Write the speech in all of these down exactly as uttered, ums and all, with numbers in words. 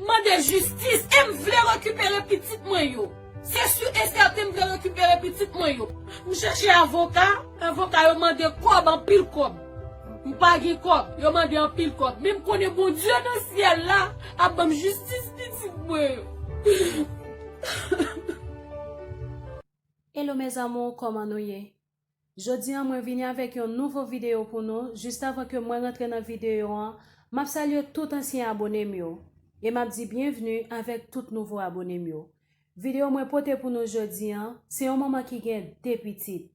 M mande jistis e m vle rekipere pitit mwen yo. Se si e sèten m vle rekipere pitit mwen yo. M chèche avoka, avoka yo mande kòb, anpil kòb. M pa gen kòb, yo mande anpil kòb. Men m konnen Bondye nan syèl la ap ban m jistis pitit mwen yo. Hello mes amours, kòman nou ye? Jodi an mwen vini avèk yon nouvo videyo pou nou. Jis avan ke mwen rantre nan videyo an, m ap salye tout ansyen abone m yo. E m ap di byenvni avèk tout nouvo abone m yo. Videyo mwen pote pou nou jodi an, se yon manman ki gen de pitit.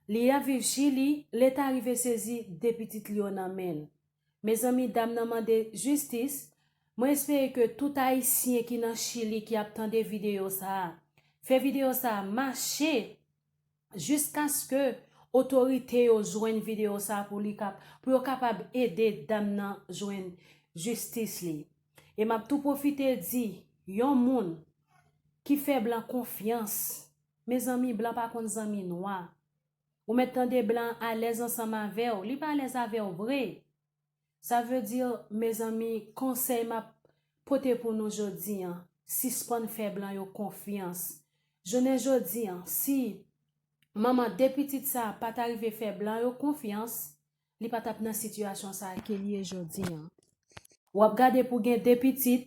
Li ap viv Chili, leta rive sezi de pitit li yo nan men l. Mezanmi, dam nan mande jistis. Mwen espere ke tout ayisyen ki nan Chili ki ap tande videyo sa a, fè videyo sa a mache jiskaske otorite yo jwenn videyo sa a pou li kap, pou yo kapab ede dam nan jwenn jistis li. E m ap tou pwofite di, yon moun ki fè blan konfyans, mezanmi, blan pa konn zanmi nwa. Ou mèt tande blan alèz ansanm avè w, li pa alèz avè w vre. Sa vle di, mezanmi, konsèy m ap pote pou nou jodi an, sispann fè blan yo konfyans. Jounen jodi an, si manman de pitit sa a pa ta rive fè blan yo konfyans, li pa t ap nan sitiyasyon sa a ke li ye jodi an. W ap gade pou gen de pitit,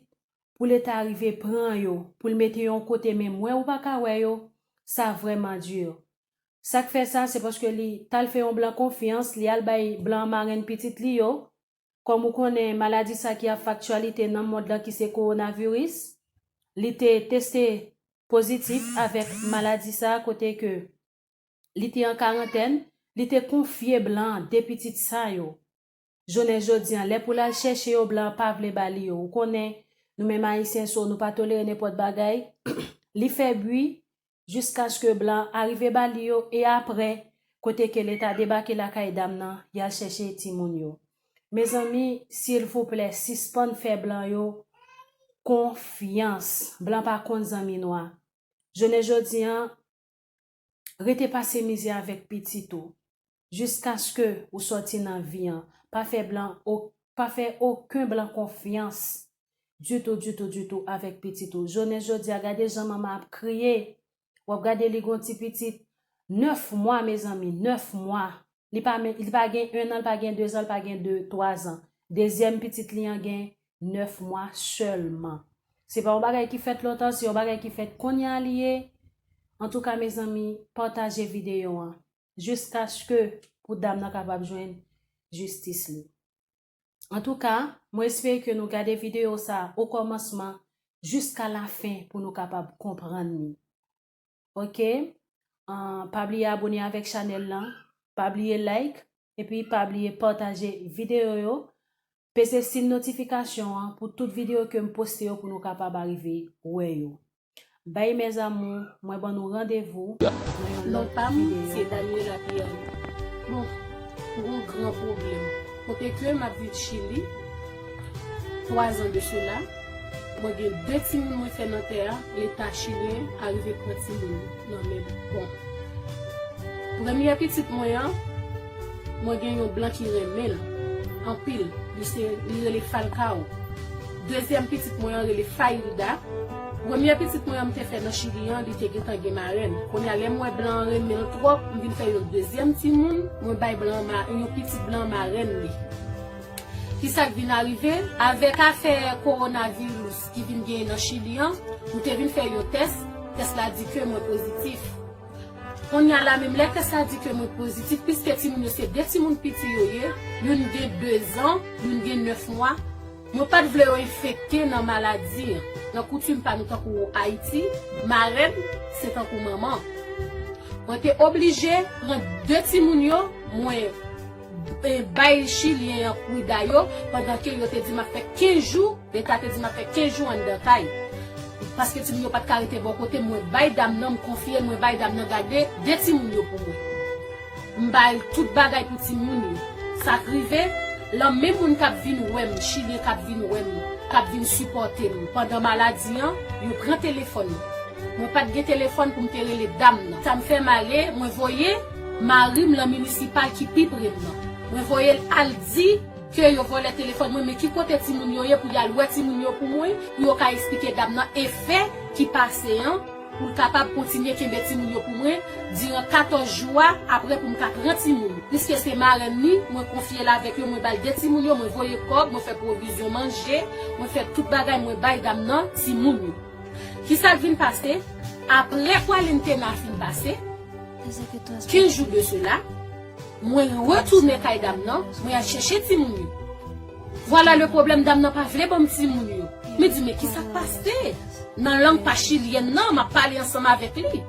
pou leta rive pran yo, pou l mete yo yon kote, men m wè ou pa ka wè yo, sa vrèman di. Sa k fè sa, se paske li t al fè yon blan konfyans, li al bay blan an marenn pitit li yo. Kòm ou konnen, maladi sa ki ap fè aktyalite nan mond lan ki se kowonaviris, li te teste pozitif avèk maladi sa kote ke li te an karantèn, li te konfye blan an de pitit sa yo. Jounen jodi an, lè pou l al chèche yo, blan an pa vle ba li yo. Ou konnen, nou menm ayisyen so, nou pa tolere nenpòt bagay. Li fè bwi, jiskaske blan an arive ba li yo, e apre, kote ke leta debake lakay dam nan, y al chèche timoun yo. Mezanmi, silvouplè, sispann fè blan yo konfyans. Blan pa konn zanmi nwa. Jounen jodi an, rete pase mizè avèk pitit ou, jiskaske ou sòti nan vi an. Pa fè blan, o, pa fè okenn blan konfyans. Ditou, ditou, ditou avèk pitit ou. Jounen jodi a, gade jan manman ap kriye. W ap gade li gon ti pitit nèf mwa, mezanmi, nèf mwa. Li pa men, li pa gen en an, li pa gen de zan, li pa gen de, twa zan. Dezyèm pitit li an gen nèf mwa sèlman. Se pa yon bagay ki fèt lontan, se yon bagay ki fèt kounye a li ye. Antouka, mezanmi, pataje videyo an jiskaske pou dam nan kapab jwenn jistis li. Antouka, mwen espere ke nou gade videyo sa a okòmansman jiska lafen pou nou kapab konprann li. Oke? Ah, pa bliye abone avèk chanèl lan, pa bliye like, epi pa bliye pataje videyo yo, peze siy notifikasyon an pou tout videyo ke m poste yo pou nou kapab arive wè yo. Bye mes amours, mwen ban nou randevou nan yon lòt videyo. Non pa m, se Daniela Pierre. Bon, m gon gran pwoblèm. Kote ke m ap viv Chili, twa zan de sela, mwen gen de timoun mwen fè nan tè a, leta chilyen arive pran timoun nan men m. Bon. Premye pitit mwen an, mwen gen yon blan ki renmen l anpil. Li se, li rele Falcao. Dezyèm pitit mwen an rele Failda. Premye pitit mwen an m te fè nan Chili an, li te gentan gen marenn. Kounye a, lè m wè blan an renmen l twòp, m vin fè yon dezyèm timoun, mwen bay blan an ma-, yon pitit blan an marenn li. Kisa k vin arive? Avèk afè kowonaviris ki vin genyen nan Chili an, m te vin fè yon tès, tès la di ke mwen pozitif. Kounye a la menm, lè tès la di ke mwen pozitif, piske timoun yo se de timoun piti yo ye, youn gen de zan, youn gen nèf mwa, mwen pa t vle yo enfekte nan maladi an. Nan koutim pa nou tankou Ayiti, marenn se tankou manman. Mwen te oblije pran de timoun yo, mwen, e, bay chilyen an kwida yo, pandan ke yo te di m ap fè kenz jou, leta te di m ap fè kenz jou anndan kay. Paske timoun yo pa t ka rete bò kote m, mwen bay dam nan, m konfye l, mwen bay dam nan gade de timoun yo pou mwen. M bay tout bagay pou timoun yo. Sa k rive, lan menm moun k ap vin wè m, chilyen k ap vin wè m, k ap vin sipòte m pandan maladi an, yo pran telefòn yo. Mwen pa t gen telefòn pou m te rele dam nan. Sa m fè m ale, mwen voye mari m lan minisipal ki pi pre m nan. Mwen voye l al di ke yo vòlè telefòn mwen, men ki kote timoun yo ye pou y al wè timoun yo pou mwen, pou yo ka eksplike dam nan efè ki pase an, pou l kapab kontinye kenbe timoun yo pou mwen diran katòz jou a, apre pou m ka pran timoun. Piske se marèn li, mwen konfye l avèk yo, mwen ba l de timoun yo, mwen voye kòb, mwen fè pwovizyon manje, mwen fè tout bagay, mwen bay dam nan timoun yo. Kisa k vin pase? Apre kwalentenn nan fin pase, kenz jou de sela, mwen retounen kay dam nan, mwen al chèche timoun yo. Vwala le pwoblèm, dam nan pa vle ban m timoun yo. Mwen di, men kisa k pase? Nan lang pa chilyèn nan, m ap pale ansanm avèk li.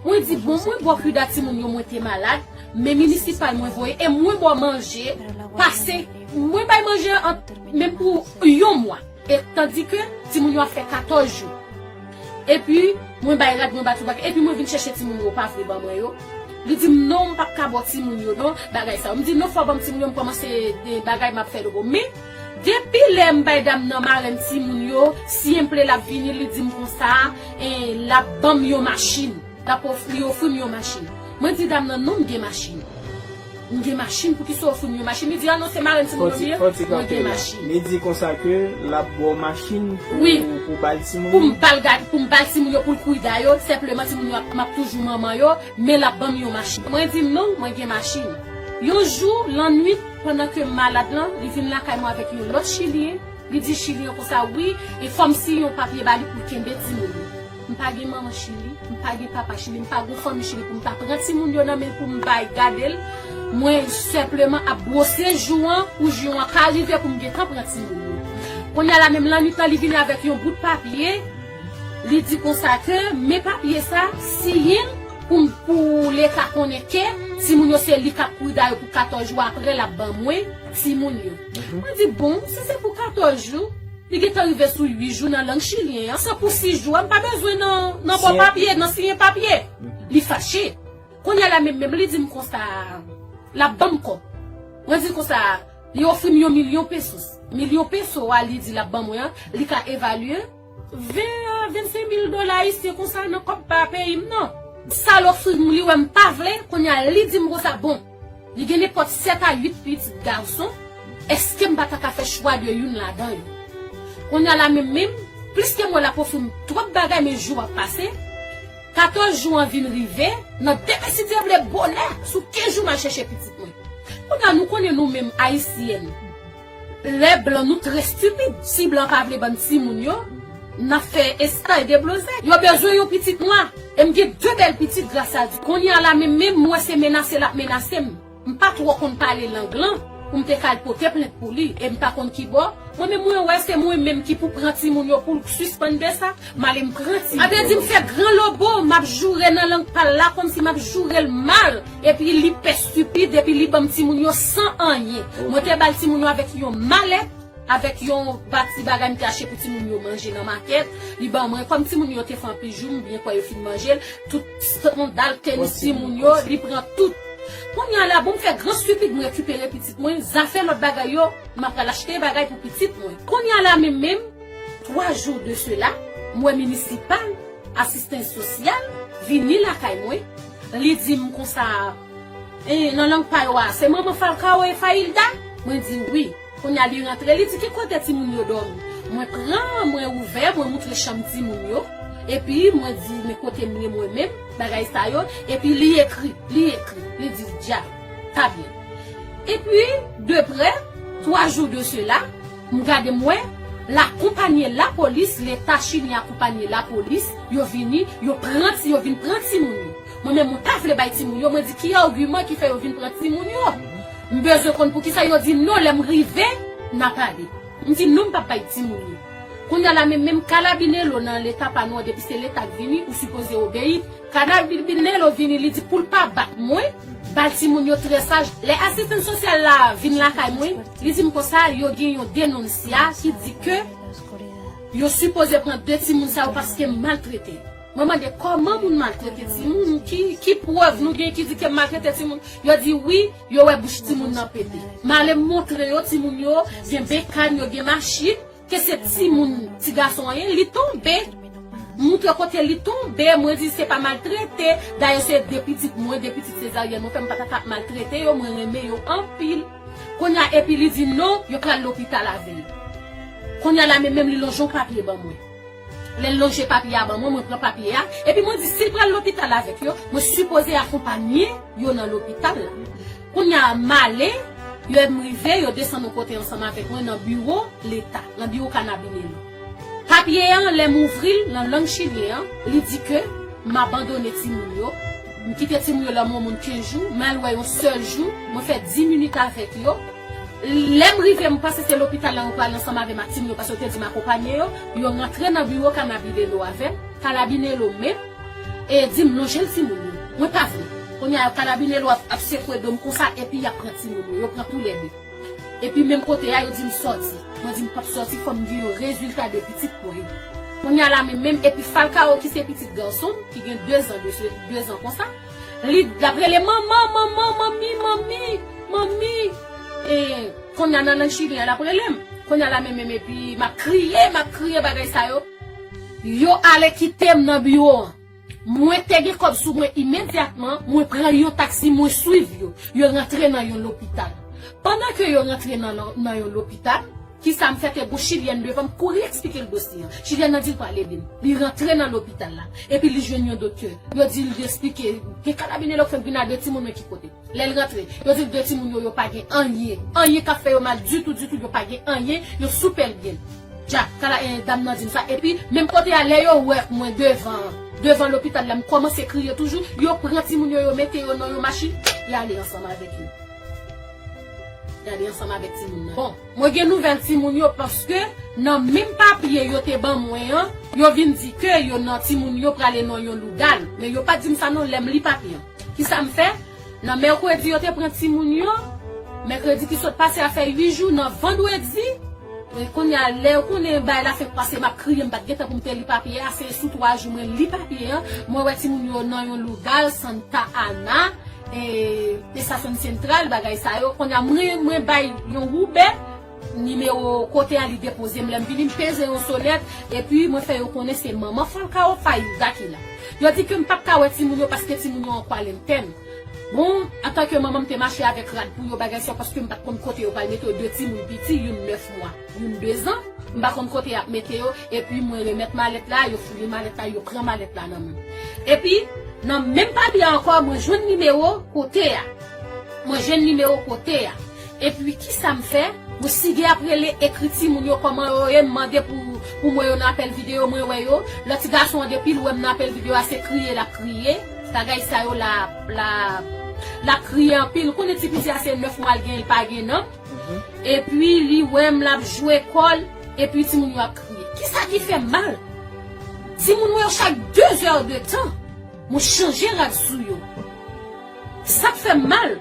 Mwen di, bon, mwen bò Kuda timoun yo, mwen te malad, men minisipal mwen voye, e mwen bò manje, pase, mwen bay manje an, menm pou yon mwa. E tandike timoun yo ap fè katòz jou. Epi, mwen bay rad, mwen ba tout bagay. Epi mwen vin chèche timoun yo, pa vle ban mwen yo. Li di m, non, m p ap ka ba w timoun yo, non, bagay sa yo. M di, non, fò w ban m timoun yo, m kòmanse de bagay m ap fè loko. Men, depi lè m bay dam nan marèn timoun yo, si m ple l ap vini, li di m konsa, e, l ap ban m yon machin. L ap ofri, li ofri m yon machin. Mwen di dam nan, non, m gen machin. M gen machin, poukisa w ofri m yon machin? Li di, a non, se marèn timoun yo li ye, mwen gen machin. Li di konsa ke l ap ba w machin pou, pou ba l timoun? Pou m ba l gad, pou m ba l timoun yo, pou l kwida yo, senpleman timoun yo ap, m ap toujou manman yo, men l ap ban m yon machin. Mwen di, non, mwen gen machin. Yon jou, lannwit, pandan ke m malad lan, li vin lakay mwen avèk yon lòt chilyen. Li di chilyen konsa, wi, e fò m siyen yon papye ba li pou l kenbe timoun li. M pa gen manman Chili, m pa gen papa Chili, m pa gen fanmi Chili pou m ta pran timoun yo nan men l pou m bay gade l. Mwen senpleman ap bwose jou an pou jou an ka rive pou m gentan pran timoun yo. Kounye a la menm lannwit lan, li vini avèk yon bout papye. Li di konsa ke men papye sa, siyen l pou, pou Leta konnen ke timoun yo se li k ap kwida yo pou katòz jou, apre l ap ban mwen timoun yo. Mwen di, bon, si se pou katòz jou, li gentan rive sou uit jou nan lang chilyen an, san pou sis jou a, m pa bezwen nan, nan bò papye, nan siyen papye. Li fache. Kounye a la menm, menm li di m konsa, l ap ban m kòb. Mwen di konsa, li ofri m yon milyon pesos. Milyon peso a li di l ap ban mwen an, li ka evalye ven a vennsenk mil dola ayisyen konsa nan kòb pa peyi m nan. Sa l ofri m, li wè m pa vle, kounye a li di m konsa, bon, li gen nenpòt sèt a uit pitit gason, èske m pa ta ka fè chwa de youn ladan yo? Kounye a la menm menm, pliske m wè l ap ofri m twòp bagay, men jou ap pase, katòz jou an vin rive, nan demen si Dye vle bonè, sou kenz jou m al chèche pitit mwen. Kounye a nou konnen nou menm ayisyèn, lè blan nou trè estipid, si blan pa vle ban n timoun yo, n ap fè esplay de blozay. Yo bezwen yon pitit nwa, e m gen de bèl pitit gras a Dye. Kounye a la menm menm, m wè se menase l ap menase m. M pa twò konn pale lang lan, pou m te ka al pote plent pou li, e m pa konn ki bò. Mwen menm mwen wè se mwen menm ki pou pran timoun yo pou l sispann de sa, m ale m pran timoun. Sa vle di m fè gran lobo, m ap joure nan lang pa l la, kòmsi m ap joure l mal, epi li pè estipid, epi li ban m timoun yo san anyen. Mwen te ba l timoun yo avèk yon malèt, avèk yon pati bagay m te achte pou timoun yo manje nan makèt, li ban mwen, kòm timoun yo te fè anpil jou, m byen kwè yo fin manje l, tout sandal, tenis timoun yo, li pran tout. Kounye a la, bon, m fè gran estipid, m rekipere pitit mwen, zafè lòt bagay yo, m ap pral achte bagay pou pitit mwen. Kounye a la menm menm, twa jou de sela, m wè minisipal, asistans sosyal, vini lakay mwen, li di m konsa, e, nan lang pa yo a, se manman Falcao e Failda? Mwen di wi. Kounye a li rantre, li di, ki kote timoun yo dòmi? Mwen pran, mwen ouvè, mwen moutre chanm timoun yo. Epi mwen di, men kote m ye mwen menm, bagay sa yo. Epi li ekri, li ekri, li di, dya, ta byen. Epi, de prè, twa jou de sela, m gade m wè, l akonpanye lapolis, Leta chilyen akonpanye lapolis, yo vini, yo pran ti, yo vin pran timoun yo. Mwen menm, mwen pa vle bay timoun yo. Mwen di, ki agiman ki fè yo vin pran timoun yo? M bezwen konn poukisa yo di non, lè m rive, n a pale. M di, non, m p ap bay timoun yo. Kounye a la menm, menm Carabineiro nan Leta pa nou an, depi se Leta k vini, ou sipoze obeyi. Carabineiro vini, li di pou l pa bat mwen, ba l timoun yo trè saj. Lè asistans sosyal la vin lakay mwen, li di m konsa, yo gen yon denonsya ki di ke yo sipoze pran de timoun sa yo paske m maltrete. Mwen mande kòman moun maltrete timoun, ki, ki prèv nou gen ki di ke m maltrete timoun? Yo di wi, yo wè bouch timoun nan pete. M ale m montre yo timoun yo gen bekàn, yo gen machin, ke se timoun, ti gason an ye, li tonbe. M montre kote li tonbe, mwen di se pa maltrete. Dayè se de pitit mwen, de pitit sezaryèn mwen fè, m pa ta ka ap maltrete yo, mwen renmen yo anpil. Kounye a, epi li di non, yo pral lopital avè l. Kounye a la menm, menm li lonje yon papye ban mwen. Lè l lonje papye a ban mwen, mwen pran papye a. Epi mwen di, si l pral lopital avèk yo, mwen sipoze akonpanye yo nan lopital la. Kounye a, m ale, lè m rive, yo desann yon kote ansanm avèk mwen nan biwo Leta, nan biwo Kanabinelo. Papye an, lè m ouvri l nan lang chilyen an, li di ke m abandone timoun yo. M kite timoun yo la mwen moun kenz jou, m al wè yon sèl jou, mwen fè dis minit avèk yo. Lè m rive, m panse se lopital la yo pral ansanm avè m ak timoun yo, paske yo te di m akonpanye yo. Yo rantre nan biwo Kanabinelo avè m. Kanabinelo menm, e di m lonje l timoun yo. Mwen pa vle. Kounye a, Kanabinelo ap, ap sekwe do m konsa, epi y ap pran timoun yo. Yo pran toulède. Epi menm kote a, yo di m sòti. Mwen di m p ap sòti, fò m gen yon rezilta de pitit mwen yo. Kounye a la menm, menm, epi Falcao ki se pitit gason m, ki gen de zan de, de zan konsa, li, l ap rele manman, manman, manmi, manmi, manmi. E kounye a nan lang chilyen an, l ap rele m. Kounye a la menm, menm, epi m ap kriye, m ap kriye bagay sa yo. Yo ale kite m nan biwo an. Mwen te gen kòb sou mwen imedyatman, mwen pran yon taksi, mwen swiv yo. Yo rantre nan yon lopital. Pandan ke yo rantre nan, nan yon lopital, kisa m fè, te gon chilyèn devan m, kouri eksplike l dosye an. Chilyèn nan di l pral ede m. Li rantre nan lopital la. Epi li jwenn yon doktè. Yo di l, li eksplike, gen Kanabinelo k fè m vin a de timoun mwen ki kote. Lè l rantre, yo di l de timoun yo, yo pa gen anyen. Anyen k ap fè yo mal ditou, ditou, yo pa gen anyen, yo sou pèl byen. Dja, kala, eh, dam nan di m sa. Epi, menm kote a, lè yo wè mwen devan, devan lopital la, m kòmanse kriye toujou, yo pran timoun yo, yo mete yo nan yon machin, y ale ansanm avèk yo. Y ale ansanm avèk timoun nan. Bon, mwen gen nouvèl timoun yo paske nan menm papye yo te ban mwen an, yo vin di ke yo nan timoun yo prale nan yon lougay. Men yo pa t di m sa non, lè m li papye an. Kisa m fè? Nan mèkredi, yo te pran timoun yo. Mèkredi ki sot pase a fè uit jou, nan vandredi. E kounye a, lè yo konnen bagay la fenk pase, m ap kriye, m pa t gen tan pou m te li papye a. Se sou twa jou mwen li papye an. Mwen wè timoun yo nan yon lougay, Santa Ana, e, estasyon sentral, bagay sa yo. Kounye a, mwen, mwen bay yon woube. Nimewo kote a li depoze m. Lè m vini, m peze yon sonèt, epi mwen fè yo konnen se manman Falcao Fayuga ki la. Yo di ke m p ap ka wè timoun yo paske timoun yo an kwarantèn. Bon, antanke manman, m te mache avèk rad pou yo, bagay sa, paske m pa t konn kote yo pral mete yo, de timoun piti, youn nèf mwa, youn de zan. M pa konn kote y ap mete yo, epi mwen remèt malèt la, yo fouye malèt la, yo pran malèt la nan men m. Epi, nan menm papye a ankò, mwen jwenn nimewo kote a. Mwen jwenn nimewo kote a. Epi, kisa m fè? Mwen sige ap rele, ekri timoun yo kòman yo ye, m mande pou, pou m wè yo nan apèl videyo, mwen wè yo. Lòt ti gason an, depi l wè m nan apèl videyo a, se kriye l ap kriye. Bagay sa yo la, la, l ap kriye anpil. Konnen ti piti a se nèf mwa l gen, l pa gen nanm. Epi li wè m l ap jwe kò l, epi timoun yo ap kriye. Kisa ki fè m mal? Timoun mwen yo chak de zè de tan, mwen chanje rad sou yo. Sa k fè m mal,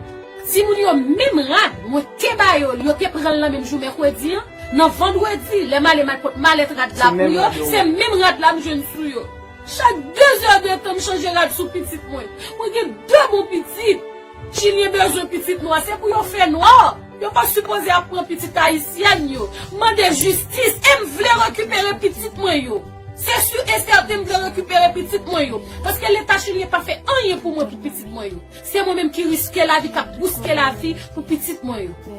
timoun yo menm rad, mwen te ba yo l, yo te pran l nan menm jou mèkredi an. Nan vandredi, lè m ale m al pot malèt rad la pou yo, se menm rad la m jwenn sou yo. Chak de zè de tan, m chanje rad sou pitit mwen. Mwen gen de bon pitit. Chilyen bezwen pitit nwa, se pou yo fè nwa. Yo pa sipoze ap pran pitit ayisyèn yo. Mande jistis, e m vle rekipere pitit mwen yo. Se si e sèten m vle rekipere pitit mwen yo. Paske Leta chilyen pa fè anyen pou mwen, pou pitit mwen yo. Se mwen menm ki riske lavi, k ap bouske lavi pou pitit mwen yo.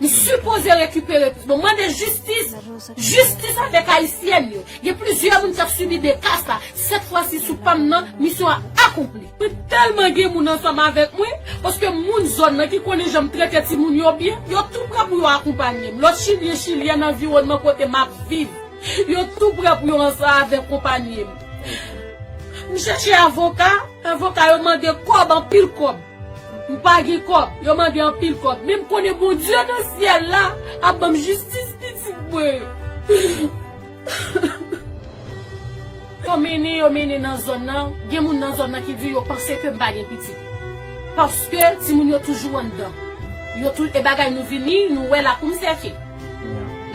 M sipoze rekipere pitit mwen. Mande jistis, jistis avèk ayisyèn yo. Gen plizyè moun k ap sibi de ka sa. Sèt fwa si sou pa m nan, misyon an akonpli. Mwen tèlman gen moun ansanm avèk mwen, paske moun zòn nan ki konnen jan m trete timoun yo byen, yo tou prè pou yo akonpanye m. Lòt chilyen, chilyèn anviwònman kote m ap viv, yo tou prè pou yo ansanm avèk akonpanye m. M chèche avoka, avoka yo mande kòb, anpil kòb. M pa gen kòb, yo mande anpil kòb. Men m konnen Bondye nan syèl la ap ban m jistis pitit mwen. Yo mennen, yo mennen nan zòn nan. Gen moun nan zòn nan ki di yo panse ke m pa gen pitit. Paske timoun yo toujou anndan. Yo tou, e bagay nou vini, nou wè lakou m sèke.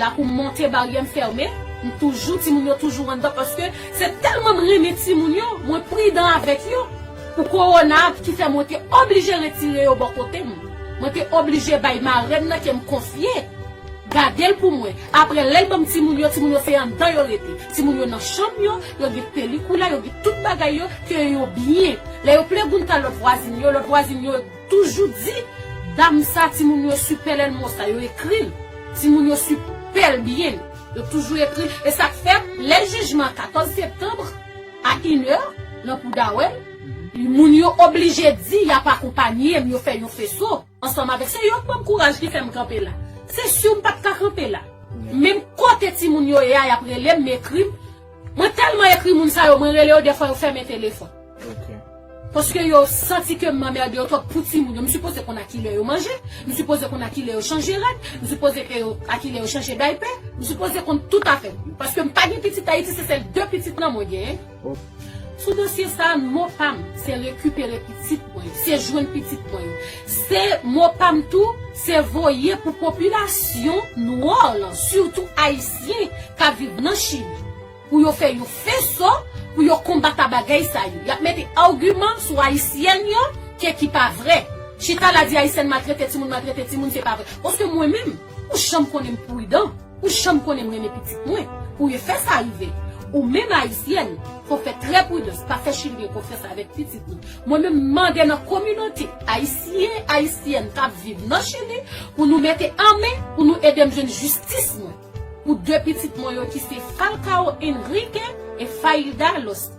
Lakou m monte, baryè m fèmen. M toujou, timoun yo toujou anndan. Paske se tèlman m renmen timoun yo, mwen pridan avèk yo. Pou kowona a ki fè mwen te oblije retire yo bò kote m. Mwen te oblije bay marèn nan ke m konfye gade l pou mwen. Apre, lè l ban m timoun yo, timoun yo se anndan yo rete. Timoun yo nan chanm yo, yo gen pelikoula, yo gen tout bagay yo, ke yo byen. Lè yo pregunta lòt vwazin yo, lòt vwazin yo toujou di, Dam sa, timoun yo super hermosa, yo ekri l. Timoun yo super byen, yo toujou ekri l. E sa k fè, lè jijman katòz septanm, a inè, nan Poudawèl, moun yo oblije di y ap akonpanye m, yo fè yon feso ansanm avèk, se yo k ban m kouraj ki fè m kanpe la. Se si m pa t ka kanpe la. Menm kote timoun yo ye a, y ap rele m, m ekri m. Mwen tèlman ekri moun sa yo, mwen rele yo, dèfwa yo fèmen telefòn. Paske yo santi ke m anmède yo twòp pou timoun yo. M sipoze konn a kilè yo manje, m sipoze konn a kilè yo chanje rad, m sipoze ke yo, a kilè yo chanje daypè, m sipoze konn tout afè moun yo. Paske m pa gen pitit Ayiti, se sèl de pitit nan mwen genyen. Sou dosye sa, mo pa m, se rekipere pitit mwen yo, se jwenn pitit mwen yo. Se mo pa m tou, se voye pou popilasyon nwa lan, sitou ayisyen k ap viv nan Chili, pou yo fè yon feso, pou yo konbat a bagay sa yo. Y ap mete agiman sou ayisyèn yo ke ki pa vre. Chita la di ayisyèn maltrete timoun, maltrete timoun, se pa vre. Paske mwen menm, ou janm konnen m pridan, ou janm konnen m renmen pitit mwen. Pou yo fè sa rive, ou menm ayisyèn, fò fè trè pridans, pa fè chilyen konfyans avèk pitit nou. Mwen menm, m mande nan kominote ayisyen, ayisyèn k ap viv nan Chili, pou nou mete an men, pou nou ede m jwenn jistis mwen pou de pitit mwen yo ki se Falcao Enrique e Faida Los